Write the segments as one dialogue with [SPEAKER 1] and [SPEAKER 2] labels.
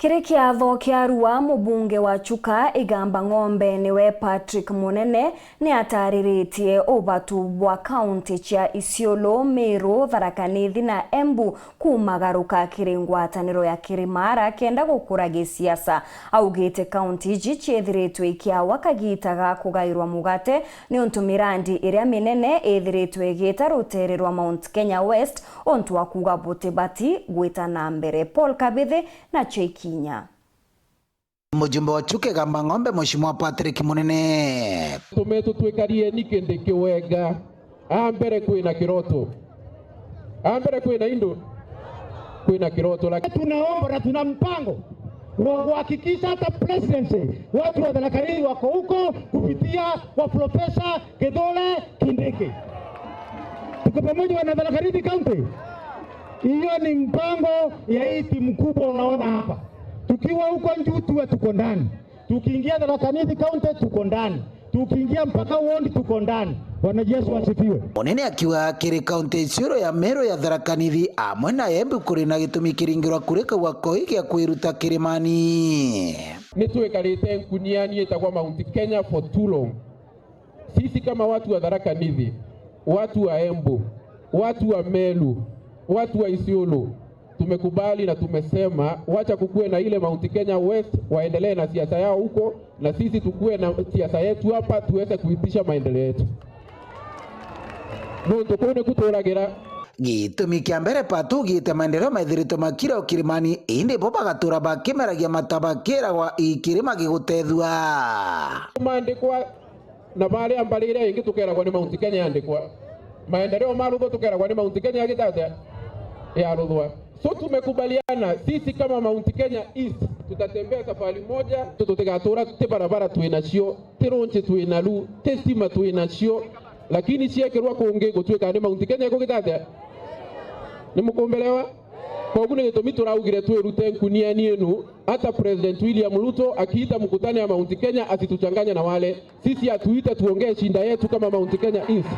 [SPEAKER 1] Kiri kiatho kia Arua, mubunge wa Chuka Igamba Ng'ombe niwe Patrick Munene ni atariritie ubatu bwa kaunti cia Isiolo, Meru, Tharaka Nithi na Embu kumagaruka kiri ngwataniro ya Kirimara kenda gukura gisiasa. Augite kaunti iji ciithiritwe ikiawa kagita ga kugairwa mugate ni untu mirandi iria minene ithiritwe igita rutere rwa Mount Kenya West untu wa kuga butibati gwita na mbere. Paul Kabithi na Cheikinya.
[SPEAKER 2] Mujumbe wa Chuka Igamba Ng'ombe, Mheshimiwa Patrick Munene.
[SPEAKER 3] Tumetwo twikarie ni kindi kiwenga ambere kwina kiroto, ambere kwina indo, kwina kiroto.
[SPEAKER 4] Tunaomba na tuna mpango wa kuhakikisha hata presidency watu wa Tharaka Nithi wako huko kupitia kwa Profesa Kithure Kindiki. Tuko pamoja wana Tharaka Nithi County. Hiyo ni mpango ya hii timu kubwa unaona hapa. Tukiwa huko juu tuwe tuko ndani, tukiingia Tharaka Nithi County tuko ndani, tukiingia mpaka Wondi tuko ndani. Bwana Yesu asifiwe.
[SPEAKER 2] Munene akiuga kiri kaunti Isiolo ya Meru ya Tharaka Nithi amwe na Embu kuri na gitumi kiringirwa kuri kau koi gia kwiruta kirimani.
[SPEAKER 3] Ni twikarite nkuniani itagwa Mount Kenya for too long. Sisi kama watu wa Tharaka Nithi, watu wa Embu, watu wa Meru, watu wa Isiolo tumekubali na tumesema wacha kukuwe na ile Mount Kenya West, waendelee na siasa yao huko, na sisi tukuwe na siasa yetu hapa, tuweze kuitisha maendeleo yetu nuntu kuu ni kuturagira.
[SPEAKER 2] Gitumi kia mbere patugite maendeleo maithiritwe makira o kirimani indi bo bagatura bakimeragia mata bakiragwa ikirima gigutethua.
[SPEAKER 3] Mandikwa na baria mbari iria ingi tukeragwa ni Mount Kenya yandikwa maendeleo maruthwo, tukeragwa ni Mount Kenya yagitate yaruthwa. So tumekubaliana sisi kama Mount Kenya East tutatembea safari moja, tutigatura ti barabara twinacio, ti runchi twinaru, ti stima twinacio, lakini ciekirwa kungi gutuika ni Mount Kenya igugitate ni mukumbelewa. Koguo ni gitumi turaugire twirute nkuniani inu. Hata President William Ruto akiita mkutano ya Mount Kenya asituchanganye na wale, sisi atuite tuongee shinda yetu kama Mount Kenya East.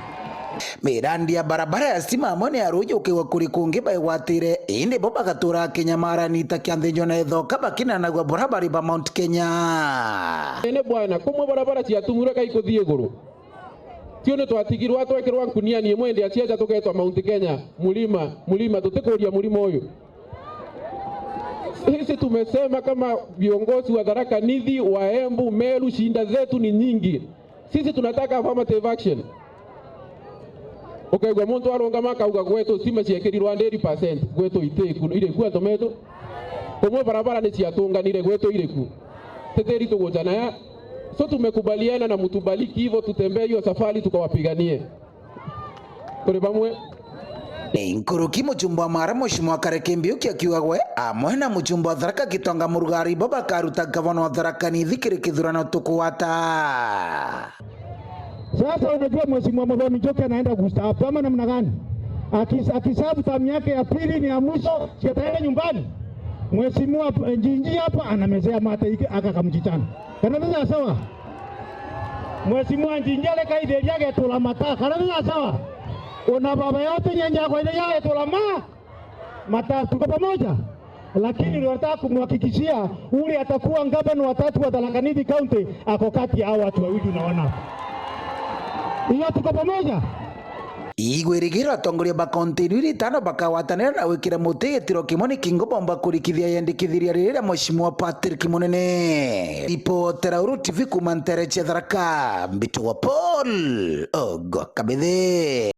[SPEAKER 2] Mirandi ya barabara ya stima amwe ni aruja ukiwa kuri kungi baigwatire indi bo bagatura kinyamarani ta kianthinjo na ithoka bakinanagua burabari ba Mount Kenya.
[SPEAKER 3] Ene bwana kumwe barabara ciatumure kai kuthie iguru tio ni twatigirwa twekirwa nkuniani imwe ndi aciaja tuketwa Mount Kenya mulima mulima tutikuria mulima uyu. Sisi tumesema kama viongozi wa Tharaka Nithi, wa Embu, Meru, shinda zetu ni nyingi. Sisi tunataka affirmative action. Ukaigua muntu arungama akauga gwetu stima ciekirirwa 100% gwetu itiku iriku atometu kumwe barabara ni ciatunganire gwetu iriku teteri tugucana ya. So tumekubaliana na mutubaliki hivyo, tutembee hiyo safari tukawapiganie tuli pamwe.
[SPEAKER 2] Ni nkuruki mujumbe wa Mara Mheshimiwa Kareke Mbiuki akiuga gwe amwe na mujumbe wa Tharaka Gitonga Murugari bo bakaruta gavana wa Tharaka Nithi kiri kithurano tukuwata.
[SPEAKER 4] Sasa unajua Mheshimiwa Muthomi Njoki anaenda kustaafu ama namna gani? Akisabu tamu yake ya pili ni ya mwisho, si ataenda nyumbani. Mheshimiwa Njinji hapa anamezea mate aka kamjichana. Kana sasa sawa. Mheshimiwa Njinji ale kaitheria getula mata. Kana sasa sawa. Una baba yote nyanja kwa ile yake tula ma mata, tuko pamoja. Lakini nataka kumhakikishia ule atakuwa gavana wa tatu wa Tharaka Nithi County ako kati ya hao watu wawili unaona. Hiyo tuko pamoja.
[SPEAKER 2] Igwirigirwo atongoria ba kaunti iri itano bakawatanira na gwikira muti gitiro kimwe ni kingo bomba kurikithia yendikithiria riri ria Mheshimiwa Patrick Munene. Ripotera Uru TV kuma Ntere cia Tharaka, Mbitu wa Paul Ogo Kabithe.